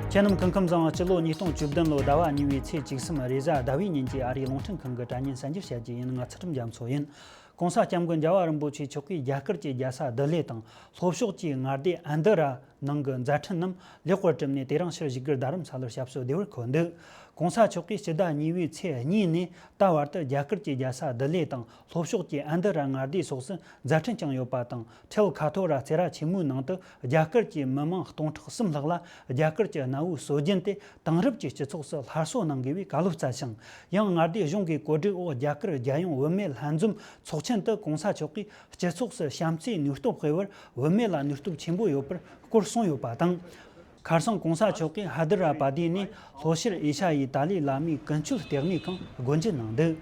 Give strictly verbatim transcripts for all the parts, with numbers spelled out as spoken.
ཁྱེད་རྣམས་སྐུ་ཁམས་བཟང་། སྤྱི་ལོ་ཉིས་སྟོང་བཅུ་བདུན་ལོའི་ཟླ་བ་གཉིས་པའི་ཚེས་བཅུ་གསུམ་རེས་གཟའ་ཟླ་བའི་ཉིན་གྱི་ཨ་རིའི་རླུང་འཕྲིན་ཁང་གི་དྲ་བརྙན་གསར་འགྱུར་བཤད་རྒྱུ་ཡིན། ང་ཚུལ་ཁྲིམས་རྒྱ་མཚོ་ཡིན། ྋགོང་ས་ྋསྐྱབས་མགོན་རྒྱལ་བ་རིན་པོ་ཆེ་མཆོག་གིས་རྒྱ་གར་གྱི་རྒྱལ་ས་ལྡི་ལི་དང་ལྷོ་ཕྱོགས་ཀྱི་མངའ་སྡེ་ཨན་དི་ར་ནང་གི་མཛད་འཕྲིན་རྣམས་ལེགས་པར་གྲུབ་ནས། དེ་རིང་ཕྱིར་བཞུགས་སྒར་རྡ་རམ་ས་ལར་ཞབས་སོར་བདེ་བར་འཁོད་འདུག ྋགོང་ས་མཆོག་གིས་སྤྱི་ཟླ་གཉིས་པའི་ཚེས་གཉིས་ནས་ད་བར་དུ་རྒྱ་གར་གྱི་རྒྱལ་ས་ལྡི་ལི་དང་ལྷོ་ཕྱོགས་ཀྱི་ཨན་དི་ར་མངའ་སྡེ་སོགས་སུ་མཛད་འཕྲིན་བསྐྱངས་ཡོད་པ་དང་། འཕྲལ་ཁ་ཐོ་ར་རྩེ་ར་ཆེན་མོའི་ནང་དུ་རྒྱ་གར་གྱི་མི་མང་སྟོང་ཕྲག་གསུམ་ལྷག་ལ་རྒྱ་གར་གྱི་གནའ་བོའི་སྲོལ་རྒྱུན་དེ་དེང་རབས་ཀྱི་སྤྱི་ཚོགས་སུ་སླར་གསོ་གནང་དགོས་པའི་བཀའ་སློབ་སྩལ་ཞིང་། ཡང་མངའ་སྡེ་གཞུང་གི་གོ་སྒྲིག་འོག་རྒྱ་གར་རྒྱལ་ཡོངས་བུད་མེད་ལྷན་འཛོམས་ཚོགས་ཆེན་དུ་ྋགོང་ས་མཆོག་གིས་སྤྱི་ཚོགས་སུ་བྱམས་བརྩེའི་ནུས་སྟོབས་སྤེལ་བར་བུད་མེད་ལ་ནུས་སྟོབས་ཆེན་པོ་ཡོད་པར་སྐོར་གསུངས་ཡོད་པ་དང་། ཁར་སང་ྋགོང་ས་མཆོག་གིས་ཧ་དི་ར་པ་དི་ནས་ལྷོ་ཤར་ཨེ་ཤ་ཡའི་ཏཱ་ལའི་བླ་མའི་ཀུན་སྤྱོད་ལྟེ་གནས་ཁང་སྒོ་འབྱེད་གནང་འདུག་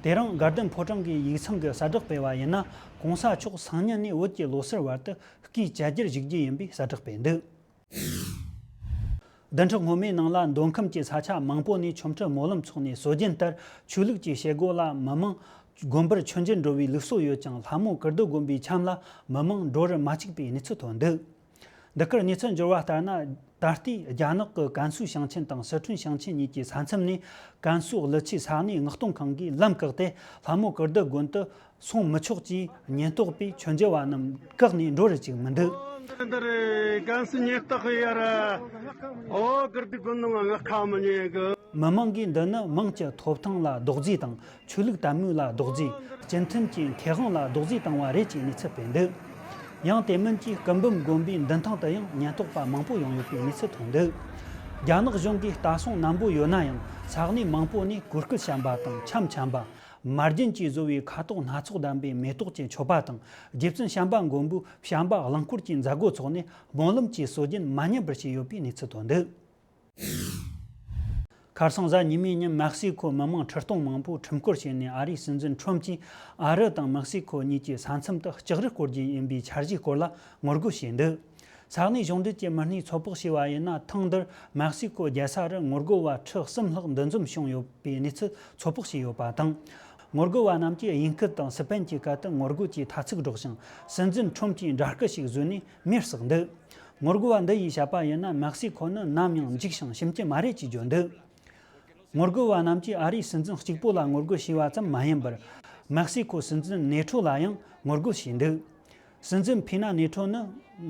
དེ་རིང་དགའ་ལྡན་ཕོ་བྲང་གི་ཡིག་ཚང་གི་གསལ་བསྒྲགས་སྤེལ་བ་ཡིན་ན། ྋགོང་ས་མཆོག་སང་ཉིན་ནས་བོད་ཀྱི་ལོ་གསར་བར་དུ་སྐུའི་བཅའ་རྒྱར་བཞུགས་རྒྱུ་ཡིན་པའི་གསལ་བསྒྲགས་སྤེལ་འདུག་བདུན་ཕྲག་སྔོན་མའི་ནང་ལ་མདོ་ཁམས་ཀྱི་ས་ཆ་མང་པོ་ནས་ཆོ་འཕྲུལ་སྨོན་ལམ་ཚོགས་ནས། སྲོལ་རྒྱུན་ལྟར་ཆོས་ལུགས་ཀྱི་བྱེད་སྒོ་ལ་མི་མང་དགོན་པར་མཆོད་མཇལ་འགྲོ་བའི་ལུགས་སྲོལ་ཡོད་ཀྱང་། ལྷ་མོ་ཀིརྟི་དགོན་པའི་འཆམ་ལ་མི་མང་འགྲོ་རུ་མ་བཅུག་པའི་གནས་ཚུལ་ཐོན་འདུག་འདི་གར་གནས་ཚུལ་འབྱོར་བ་ལྟར་ན། ད་ལྟའི་རྒྱ་ནག་གི་ཀན་སུའུ་ཞིང་ཆེན་དང་སི་ཁྲོན་ཞིང་ཆེན་གཉིས་ཀྱི་ས་མཚམས་ནས་ཀན་སུའུ་ཀླུ་ཆུའི་ས་གནས་མངགས་གཏོང་ཁང་གིས་ལམ་བཀག་སྟེ། ལྷ་མོ་ཀིརྟི་དགོན་དུ་སོང་མི་ཆོག་ཅེས་ཉེན་རྟོག་པས་མཆོད་མཇལ་བ་རྣམས་བཀག་ནས་འགྲོ་རུ་བཅུག་མི་འདུག་འདི་རེད། ཀན་སུའུ་ཉེན་རྟོག་གི་ཡར། ཨོ་ཀིརྟི་དགོན་ནང་ང་ཁ་མི་ཉན་གི། མི་མང་གིས་འདི་ནི་དམངས་ཀྱི་ཐོབ་ཐང་ལ་རྡོག་རྫིས་དང་། ཆོས་ལུགས་དད་མོས་ལ་རྡོག་རྫིས། སྤྱི་མཐུན་གྱི་ཁེ་དབང་ལ་རྡོག་རྫིས་བཏང་བ་རེད་ཅེས་གནས་ཚུལ་སྤེལ་འདུག་ཡང་དེ་མིན་གྱི་སྐུ་འབུམ་དགོན་པའི་མདུན་ཐང་དུ་ཡང་ཉེན་རྟོག་པ་མང་པོ་ཡོང་ཡོད་པའི་གནས་ཚུལ་ཐོན་འདུག་རྒྱ་ནག་གཞུང་གིས་ལྟ་སྲུང་རྣམ་པོ་ཡོད་ན་ཡང་། ས་གནས་མང་པོ་ནས་གོ་སྐབས་བྱམས་པ་དང་འཆམ་འཆམ་པ། མར་རྒྱན་གྱིས་བཟོ་བའི་ཁ་དོག་སྣ་ཚོགས་ལྡན་པའི་མེ་ཏོག་གི་མཆོད་པ་དང་། རྗེ་བཙུན་བྱམས་པ་མགོན་པོའི་བྱམས་པ་གླིང་སྐོར་གྱི་མཛད་སྒོ་འཚོགས་ནས། སྨོན་ལམ་གྱི་སྲོལ་རྒྱུན་མ་ཉམས་པར་བྱས་ཡོད་པའི་གནས་ཚུལ་ཐོན་འདུག་ཁར་སང་གཟའ་ཉི་མའི་ཉིན་མེག་སི་ཁོ་མི་མང་ཁྲི་སྟོང་མང་པོ་ཁྲིམས་སྐོར་བྱས་ནས། ཨ་རིའི་སྲིད་འཛིན་ཁྲོམ་གྱིས་ཨ་རི་དང་མེག་སི་ཁོ་གཉིས་ཀྱི་ས་མཚམས་དུ་ལྕགས་རི་བསྐོར་རྒྱུ་ཡིན་པའི་འཆར་གཞིའི་སྐོར་ལ་ངོ་རྒོལ་བྱས་འདུག་ས་གནས་གཞུང་འབྲེལ་གྱི་མི་སྣས་ཚོད་དཔག་བྱས་པ་ཡིན་ན། ཐེངས་འདིར་མེག་སི་ཁོ་རྒྱལ་ས་རུ་ངོ་རྒོལ་བ་ཁྲི་གསུམ་ལྷག་འདུ་འཛོམས་བྱུང་ཡོད་པའི་གནས་ཚུལ་ཚོད་དཔག་བྱས་ཡོད་པ་དང་། ངོ་རྒོལ་བ་རྣམས་ཀྱིས་དབྱིན་སྐད་དང་སི་པན་གྱི་སྐད་དུ་ངོ་རྒོལ་གྱི་ཐ་ཚིག་སྒྲོག་ཅིང་། སྲིད་འཛིན་ཁྲོམ་གྱི་འདྲ་སྐུ་ཞིག་བཟོས་ནས་མེར་བསྲེགས་འདུག་ངོ་རྒོལ་བ་འདི་ཡིས་བཤད་པ་ཡིན་ན། མེག་སི་ཁོ་ནི་ནམ་ཡང་འཇིག་ཞིང་ཞུམ་གྱི་མ་རེད་ཅེས་བརྗོད་འདུག་ངོ་རྒོལ་བ་རྣམས་ཀྱིས་ཨ་རིའི་སྲིད་འཛིན་གཅིག་པུ་ལ་ངོ་རྒོལ་བྱས་པ་ཙམ་མ་ཡིན་པར། མེག་སི་ཁོའི་སྲིད་འཛིན་ནེ་ཁྲོ་ལ་ཡང་ངོ་རྒོལ་བྱས་འདུག་སྲིད་འཛིན་ཕི་ན་ནེ་ཁྲོ་ནི་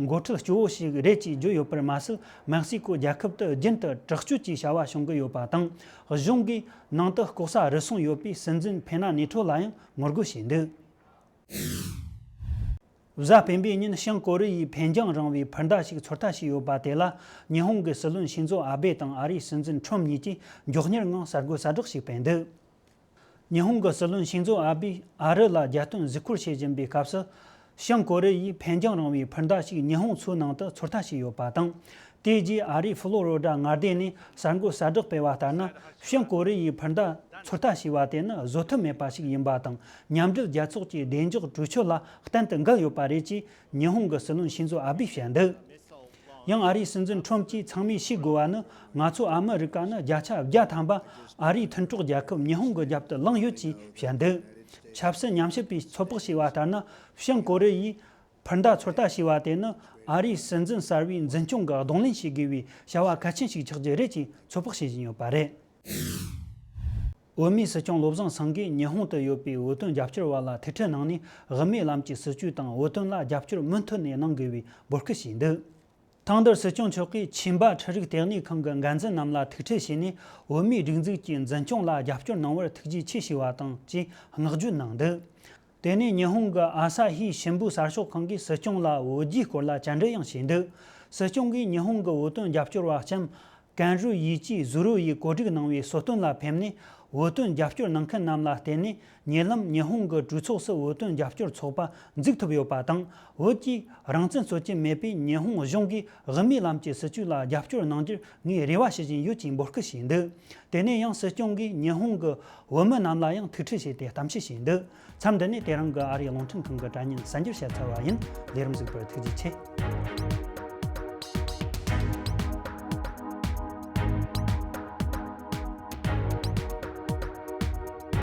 འགོ་ཁྲིད་སྐྱོ་བོ་ཞིག་རེད་ཅེས་བརྗོད་ཡོད་པར་མ་ཟད། མེག་སི་ཁོ་རྒྱལ་ཁབ་ཏུ་རྒྱུན་དུ་དྲག་སྤྱོད་ཀྱི་བྱ་བ་བྱུང་གི་ཡོད་པ་དང་། གཞུང་གིས་ནང་དུ་ལྐོག་ཟ་རུལ་སུངས་ཡོད་པས། སྲིད་འཛིན་ཕི་ན་ནེ་ཁྲོ་ལ་ཡང་ངོ་རྒོལ་བྱས་འདུག་གཟའ་སྤེན་པའི་ཉིན་བྱང་ཀོ་རི་ཡས་འཕེན་རྒྱང་རིང་བའི་འཕུར་མདའ་ཞིག་ཚོད་ལྟ་བྱས་ཡོད་པ་དེ་ལ། ཉི་ཧོང་གི་སྲིད་བློན་ཤིན་ཛོ་ཨ་བེ་དང་ཨ་རིའི་སྲིད་འཛིན་ཁྲོམ་གཉིས་ཀྱིས་མགྱོགས་མྱུར་ངང་གསར་འགོད་གསལ་བསྒྲགས་ཤིག་སྤེལ་འདུག་ཉི་ཧོང་གི་སྲིད་བློན་ཤིན་ཛོ་ཨ་བེས་ཨ་རི་ལ་རྒྱལ་དོན་གཟིགས་སྐོར་བྱེད་བཞིན་པའི་སྐབས་སུ། བྱང་ཀོ་རི་ཡས་འཕེན་རྒྱང་རིང་བའི་འཕུར་མདའ་ཞིག་ཉི་ཧོང་མཚོའི་ནང་དུ་ཚོད་ལྟ་བྱས་ཡོད་པ་དང་། དེ་རྗེས་ཨ་རིའི་ཕློ་རི་ཌ་མངའ་སྡེ་ནས་གསར་འགོད་གསལ་བསྒྲགས་སྤེལ་བ་ལྟར་ན། བྱང་ཀོ་རི་ཡས་འཕུར་མདའ་ཚོད་ལྟ་བྱས་པ་དེ་ནི་བཟོད་ཐབས་མེད་པ་ཞིག་ཡིན་པ་དང་། མཉམ་འབྲེལ་རྒྱལ་ཚོགས་ཀྱི་བདེ་འཇགས་གྲོས་ཆོད་ལ་གཏན་དུ་འགལ་ཡོད་པ་རེད་ཅེས་ཉི་ཧོང་གི་སྲིད་བློན་ཤིན་ཛོ་ཨ་བེས་བཤད་འདུག་ཡང་ཨ་རིའི་སྲིད་འཛིན་ཁྲོམ་གྱིས་ཚང་མས་ཤེས་དགོས་པ་ནི། ང་ཚོ་ཨ་མི་རི་ཀ་ནི་བརྒྱ་ཆ་བརྒྱ་ཐམ་པ་ཨ་རིའི་མཐུན་གྲོགས་རྒྱལ་ཁབ་ཉི་ཧོང་གི་རྒྱབ་ཏུ་ལངས་ཡོད་ཅེས་བཤད་འདུག་ཆབ་སྲིད་ཉམས་ཞིབ་པས་ཚོད་དཔག་བྱས་པ་ལྟར་ན། བྱང་ཀོ་རི་ཡས་འཕུར་མདའ་ཚོད་ལྟ་བྱས་པ་དེ་ནི་ཨ་རིའི་སྲིད་འཛིན་གསར་པའི་འཛིན་སྐྱོང་གིས་གདོང་ལེན་བྱེད་དགོས་པའི་བྱ་བ་གལ་ཆེན་ཞིག་ཆགས་རྒྱུ་རེད་ཅེས་ཚོད་དཔག་བྱེད་བཞིན་ཡོད་པ་རེད། བོད་མིའི་སྲིད་སྐྱོང་བློ་བཟང་སེང་གེས་ཉི་ཧོང་དུ་ཡོད་པའི་བོད་དོན་རྒྱབ་སྐྱོར་བ་ལ་ཐུག་འཕྲད་གནང་ནས། དབུ་མའི་ལམ་གྱི་སྲིད་བྱུས་དང་བོད་དོན་ལ་རྒྱབ་སྐྱོར་མུ་མཐུད་ནས་གནང་དགོས་པའི་འབོད་སྐུལ་བྱས་འདུག་ཐེངས་འདིར་སྲིད་སྐྱོང་མཆོག་གིས་ཆིན་པ་འཕྲུལ་རིག་ལྟེ་གནས་ཁང་གི་འགན་འཛིན་རྣམས་ལ་ཐུག་འཕྲད་བྱས་ནས། བོད་མིའི་སྒྲིག་འཛུགས་ཀྱི་འཛིན་སྐྱོང་ལ་རྒྱབ་སྐྱོར་གནང་བར་ཐུགས་རྗེ་ཆེ་ཞུས་པ་དང་ཅེས་བསྔགས་བརྗོད་གནང་འདུག་དེ་ནས་ཉི་ཧོང་གི་ཨ་ས་ཧི་ཤིན་བུ་གསར་ཤོག་ཁང་གིས་སྲིད་སྐྱོང་ལ་བོད་རྒྱའི་སྐོར་ལ་བཅར་འདྲི་ཡང་བྱས་འདུག་སྲིད་སྐྱོང་གིས་ཉི་ཧོང་གི་བོད་དོན་རྒྱབ་སྐྱོར་བ་ལྕམ་ཀན་རུའུ་ཡི་ཅི་ཟུ་རུ་ཡིས་གོ་སྒྲིག་གནང་བའི་གསོལ་སྟོན་ལ་ཕེབས་ནས། བོད་དོན་རྒྱབ་སྐྱོར་གནང་མཁན་རྣམས་ལ་བརྟེན་ནས། ཉེ་ལམ་ཉི་ཧོང་གི་གྲོས་ཚོགས་སུ་བོད་དོན་རྒྱབ་སྐྱོར་ཚོགས་པ་འཛུགས་ཐུབ་ཡོད་པ་དང་། བོད་ཀྱིས་རང་བཙན་རྩོད་ཀྱི་མེད་པས། ཉི་ཧོང་གཞུང་གིས་དབུ་མའི་ལམ་གྱི་སྲིད་བྱུས་ལ་རྒྱབ་སྐྱོར་གནང་རྒྱུར་ངས་རེ་བ་ཞུ་བཞིན་ཡོད་ཅེས་འབོད་སྐུལ་བྱས་འདུག་དེ་ནས་ཡང་སྲིད་སྐྱོང་གིས་ཉི་ཧོང་གི་བོད་མི་རྣམས་ལ་ཡང་ཐུག་འཕྲད་བྱས་ཏེ་གཏམ་བཤད་བྱས་འདུག་མཚམས་འདི་ནས་དེ་རིང་གི་ཨ་རིའི་རླུང་འཕྲིན་ཁང་གི་དྲ་བརྙན་གསར་འགྱུར་བཤད་ཚར་བ་ཡིན། ལས་རིམ་གཟིགས་པར་ཐུགས་རྗེ་ཆེ།